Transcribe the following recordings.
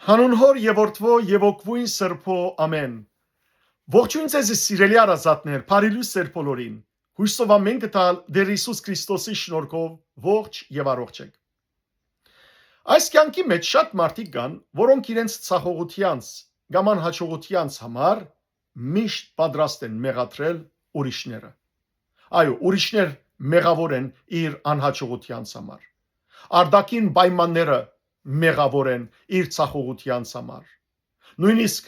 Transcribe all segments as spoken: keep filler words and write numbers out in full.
Հանուն Հօր եւ Որդւոյ եւ Հոգւոյն Սրբոյ, ամէն։ Ողջոյն ձեզի, սիրելի հարազատներ, բարի լոյս ձեր բոլորին։ Յոյսով ամէն կը տալ Տէր Յիսուս Քրիստոսի շնորհքով ողջ եւ առողջ եք։ Այս կեանքի մէջ շատ մարդիկ կան, որոնք իրենց ցախողութեանց կամ անհաջողութեանց համար միշտ պատրաստ են մեղադրել ուրիշները։ Այո, ուրիշներ մեղաւոր են իր անհաջողութեանց համար։ Արտաքին պայմանները մեղաւոր են իր ցախողութեանց համար։ Նոյնիսկ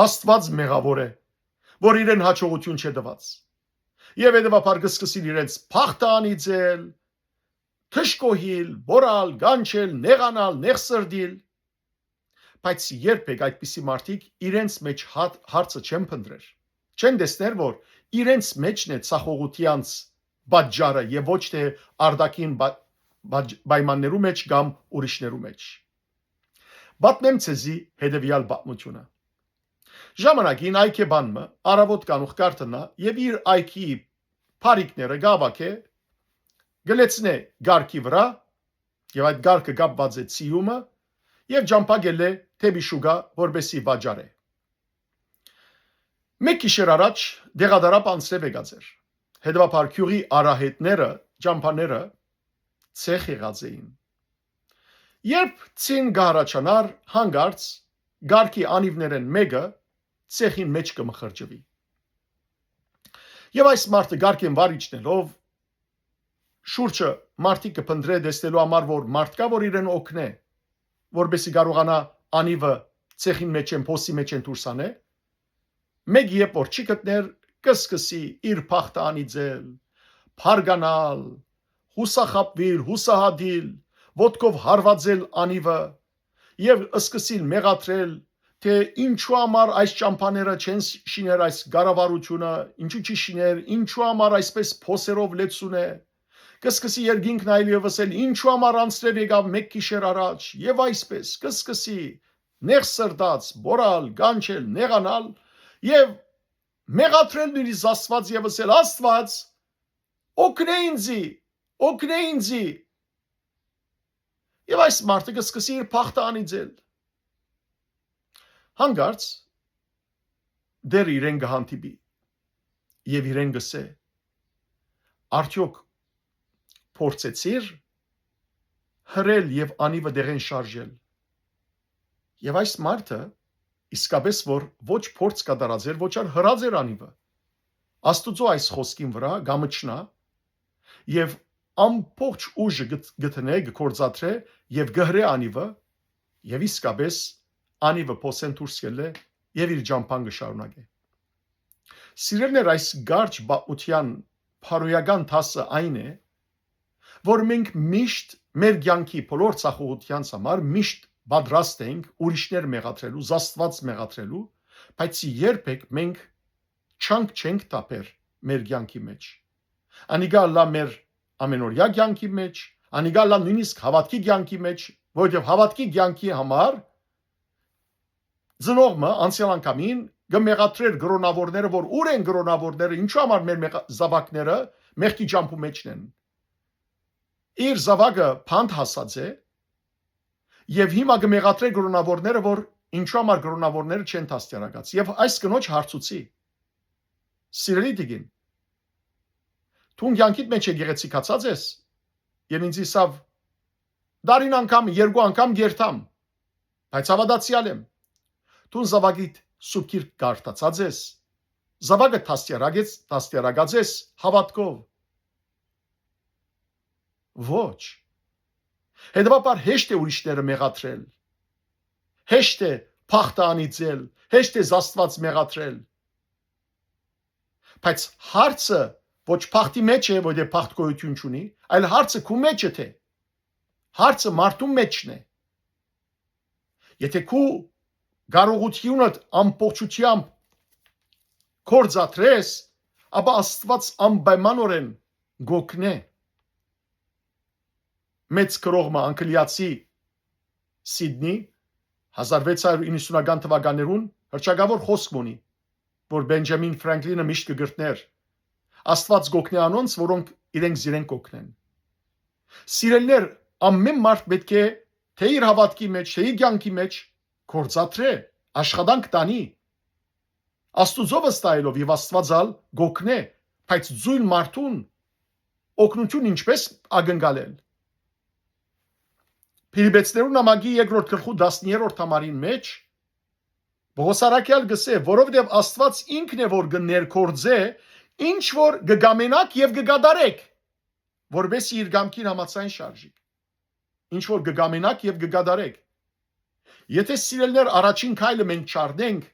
Աստուած մեղաւոր է, որ իրեն հաջողութիւն չէ տուած։ Եւ հետեւաբար կը սկսին իրենց բախտը անիծել, դժգոհիլ, մոռալ, գանչել, նեղանալ, նեղսրտիլ։ Բայց երբեք այդպիսի մարդիկ իրենց մէջ հատ-, հարցը չեն փնտրեր, չեն տեսներ, որ իրենց մէջն է ցախողութեանց պատճառը եւ ոչ թէ արտաքին պա-, պայմաններու մէջ կամ ուրիշներու մէջ։ Պատմեմ ձեզի հետեւեալ պատմութիւնը։ Ժամանակին այգեբան մը առաւօտ կանուխ կ'արթնայ եւ իր այգի բարիկները կ'աւակէ, կը լեցնէ կառքի վրայ, եւ այդ կառքը կապուած է ձիումը, եւ ճամբայ կ'ելլէ դէպի շուկայ, որպէսզի վաճառէ։ Մէկ գիշեր առաջ դեղատարապ անձրեւ եկած էր։ Հետեւաբար գիւղի արահետները, ճամբաները ցեխ եղած էին։ Երբ ձին կ'առաջանար, հանկարծ կառքի անիւներէն մէկը ցեխին մէջ կը մխրճուի։ Եւ այս մարդը կառքէն վար իջնելով, շուրջը մարդիկ կը փնտրէ տեսնելու համար, որ մարդ կայ, որ իրեն օգնէ, որպէսզի կարողանայ անիւը ցեխին մէջէն, փոսի մէջէն դուրս անէ, մէկ երբ որ չի գտներ, կը սկսի իր բախտը անիծել, փառկանալ, յուսախաբուիլ, յուսահատիլ, ոտքով հարուածել անիւը եւ սկսիլ մեղադրել, թէ ինչու համար այս ճամբաները չեն շիներ այս կառավարութիւնը, ինչու չի շիներ, ինչու համար այսպէս փոսերով լեցուն է։ Կը սկսի երկինքն այլ եւ ըսել, ինչու համար անձրեւ եկաւ մէկ գիշեր առաջ, եւ այսպէս կը սկսի նեղսրտաց, մոռալ, գանչել, նեղանալ եւ մեղադրել նոյնիսկ Աստուած եւ ըսել, Աստուած, օգնէ ինձի, օգնէ ինձի։ Եւ այս մարդը կը սկսի իր բախտը անիծել։ Հանկարծ Տէրը իրեն կը հանդիպի եւ իրեն կ'ըսէ, արդեօք փորձեցիր հրել եւ անիւը դեղէն շարժել։ Եւ այս մարդը իսկապէս որ ոչ փորձ կատարած էր, ոչ ալ հրած էր անիւը։ Աստուծոյ այս խօսքին վրայ կ'ամչնայ եւ ամբողջ ուժը գտ-, գտնէ, կը գործադրէ եւ կը հրէ անիւը եւ իսկապէս անիւը փոսէն դուրս կ'ելլէ եւ իր ճամբան կը շարունակէ։ Սիրելիներ, այս կարճ պատմութեան բարոյական դասը այն է, որ մենք միշտ մեր կեանքի բոլոր ցախողութեանց համար միշտ պատրաստ ենք ուրիշներ մեղադրելու, Աստուած մեղադրելու, բայց երբեք մենք չանք չենք թափեր մեր կեանքի մէջ։ Անիկա ըլլայ մեր ամենօրյա կեանքի մէջ, անիկա ըլլայ նոյնիսկ հաւատքի կեանքի մէջ, որովհետեւ հաւատքի կեանքի համար ծնողմը անցեալ անգամին կը մեղադրէր կրօնաւորները, որ ուր են կրօնաւորները, ինչու համար մեր մեղա-, զաւակները մեղքի ճամբու մէջն են։ Իր զաւակը բանտ հասած է եւ հիմա կը մեղադրէ կրօնաւորները, որ ինչու համար կրօնաւորները չեն դաստիարակած։ Եւ այս կնոջ հարցուցի. «Սիրելի տիկին, դուն կեանքիդ մէջ եկեղեցի գացած ես?» Եւ ինձ ըսաւ. «Դարին անգամ, երկու անգամ կերթամ, բայց հաւատացեալ եմ»։ «Դուն զաւակիդ սուրբ գիրք կարդացած ես, զաւակը դաստիարակեց, դաստիարակած ես հաւատքով»։ Ոչ։ Հետեւաբար հեշտ է ուրիշները մեղադրել, հեշտ է բախտը անիծել, հեշտ է Աստուած մեղադրել։ Բայց հարցը ոչ բախտի մեջ է, որտեղ բախտ գոյություն չունի, այլ հարցը քու մեջ է, թէ հարցը մարդու մեջն է։ Եթէ քու կարողութիւնդ ամբողջությամբ գործադրես, ապա Աստուած անպայմանօրէն կօգնէ։ Մեծ գրող մը, անգլիացի Սիդնի, հազար վեց հարյուր իննսունական թուականներուն հռչակաւոր խօսք մը ունի, որ Բենջամին Ֆրանկլինը միշտ կը կրթներ. «Աստուած կօգնէ անոնց, որոնք իրենք զիրենք կօգնեն»։ Սիրելիներ, ամեն մարդ պէտք է թէ իր հաւատքի մէջ, թէ իր կեանքի մէջ, գործադրէ, աշխատանք տանի։ Աստուծոյ վստահելով, եւ Աստուած ալ կ'օգնէ, բայց ձոյլ մարդուն օգնութիւն ինչպէս ակնկալել։ Փիլիպեցիներուն նամակի երկրորդ գլխու տասներորդ համարին մէջ Պողոս առաքեալ կ'ըսէ, որովհետեւ Աստուած ինքն է, որ կը ներգործէ, ինչ որ կը կամենաք եւ կը կատարեք, որպէս զի իր կամքին համաձայն շարժիք։ Ինչ որ կը կամենաք եւ կը կատարեք։ Եթէ, սիրելիներ, առաջին քայլը մենք չառնենք,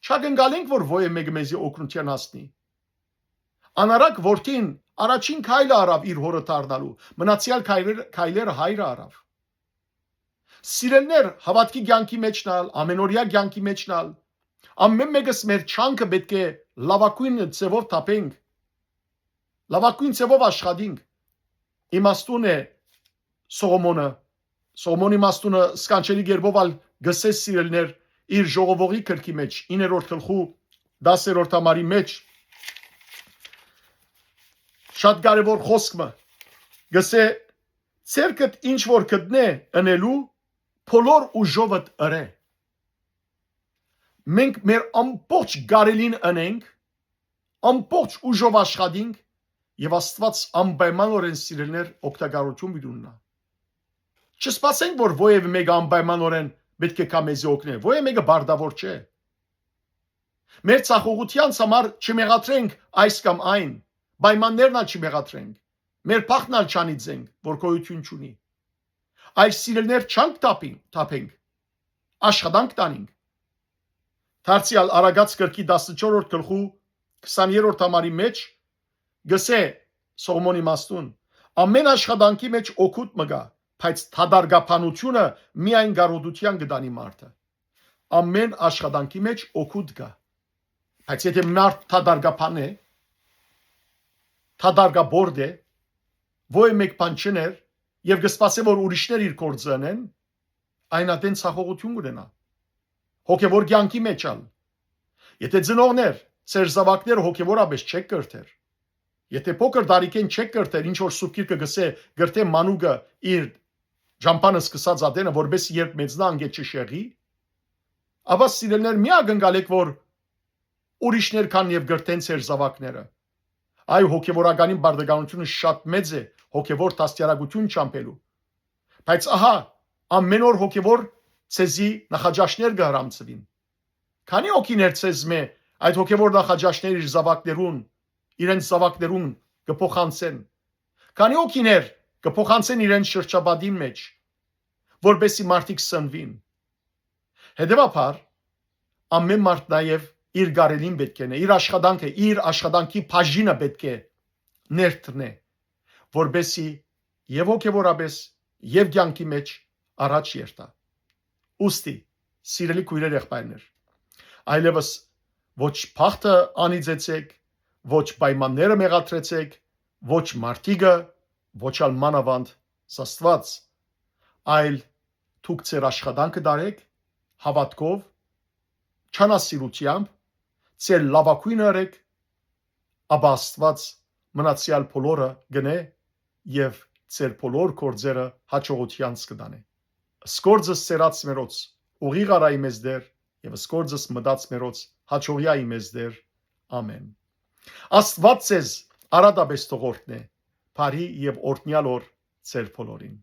չակնկալենք, որ ոեւ մէկը մեզի օգնութեան հասնի։ Անառակ որդին առաջին քայլը առաւ իր հօրը դառնալու, մնացեալ քայլեր-, քայլերը հայրը առաւ։ Սիրելիներ, հաւատքի կեանքի մէջն ալ, ամենօրեայ կեանքի մէջն ալ, ամէն մէկս մեր չանքը պէտք է լաւագոյն ձեւով թափենք, լաւագոյն ձեւով աշխատենք։ Իմաստուն է Սողոմոնը, Սողոմոնի իմաստունը սքանչելի կերպով ալ գսե, սիրելիներ, իր ժողովողի գրքի մէջ, իններորդ գլխու տասերորդ համարի մէջ, շատ կարեւոր խօսք մը, գսե, «Ձեռքդ ինչ որ գտնէ ընելու, բոլոր ուժովդ ըրէ»։ Մենք մեր ամբողջ կարելին ընենք, ամբողջ ուժով աշխատենք, եւ Աստուած անպայմանօրէն, սիրելիներ, օգտակարութիւն պիտի ունենայ։ Չսպասենք, որ ոեւ մէկը անպայմանօրէն պէտք է գայ մեզի օգնէ, ոեւ մէկը պարտաւոր չէ։ Մեր ձախողութեանց համար չմեղադրենք այս կամ այն, պայմաններն ալ չմեղադրենք, մեր բախտն ալ չանիծենք, որ գոյութիւն չունի։ Այլ, սիրելիներ, չանք թափի-, թափենք, աշխատանք տանենք։ Դարձեալ Արագած գրքի տասնչորսերորդ գլխու քսաներորդ համարի մէջ գսե Սողոմոնի իմաստուն. «Ամէն աշխատանքի մէջ օգուտ մը կայ, բայց դատարկաբանութիւնը միայն կարօտութեան կը տանի մարդը»։ Ամէն աշխատանքի մէջ օգուտ կայ, բայց եթէ մարդ դատարկաբան է, դատարկաբորդ է, ոեւ մէկ բան չըներ եւ կը սպասէ, որ ուրիշներ իր գործը ընեն, այն ատեն ձախողութիւն կ'ունենայ։ Հոգեւոր կեանքի մէջ ալ, եթէ, ծնողներ, ձեր զաւակները հոգեւորապէս չէք կրթեր, եթէ փոքր տարիքէն չէք կրթեր, ինչ որ Սուրբ Գիրքը կ'ըսէ, կրթէ մանուկը իր ճամբան սկսած ատենը, որպէս երբ մեծնայ, անկէ չշեղի, ապա, սիրելիներ, մի ակնկալեք, որ ուրիշներ գան եւ կրթեն ձեր զաւակները։ Այո, հոգեւորականին պարտականութիւնը շատ մեծ է հոգեւոր դաստիարակութիւն ճամբելու։ Բայց ահա, ամէն օր հոգեւոր ձեզի նախաճաշներ կը հրամցուին։ Քանի՞ հոգիներ ձեզմէ այդ հոգեւոր նախաճաշները իր զաւակներուն, իրենց զաւակներուն կը փոխանցեն։ Քանի՞ հոգիներ կը փոխանցեն իրենց շրջապատին մէջ, որպէս զի մարդիկ սնուին։ Հետեւաբար, ամէն մարդ նաեւ իր կարելին պէտք է ընէ, իր աշխատանքը, իր աշխատանքի բաժինը պէտք է ներդնէ, որպէս զի եւ հոգեւորապէս, եւ կեանքի մէջ առաջ երթայ։ Ուստի, սիրելի քոյրեր, եղբայրներ, այլեւս ոչ բախտը անիծեցեք, ոչ պայմանները մեղադրեցեք, ոչ մարդիկը, ոչ ալ մանաւանդ Աստուած, այլ դուք ձեր աշխատանքը տարեք հաւատքով, չանասիրութեամբ, ձեր լաւագոյնը ըրեք, ապա Աստուած մնացեալ բոլորը կ'ընէ եւ ձեր բոլոր գործերը յաջողութեանց կը տանէ։ Ըսկորձս սերած մերոց ուղի առայ մեզ Տէր, եւ ըսկորձս մտած մերոց յաջողի ա մեզ Տէր։ Ամէն։ Աստուած ձեզ արատապէս թող օրհնէ, բարի եւ օրհնեալ օր ձեր բոլորին։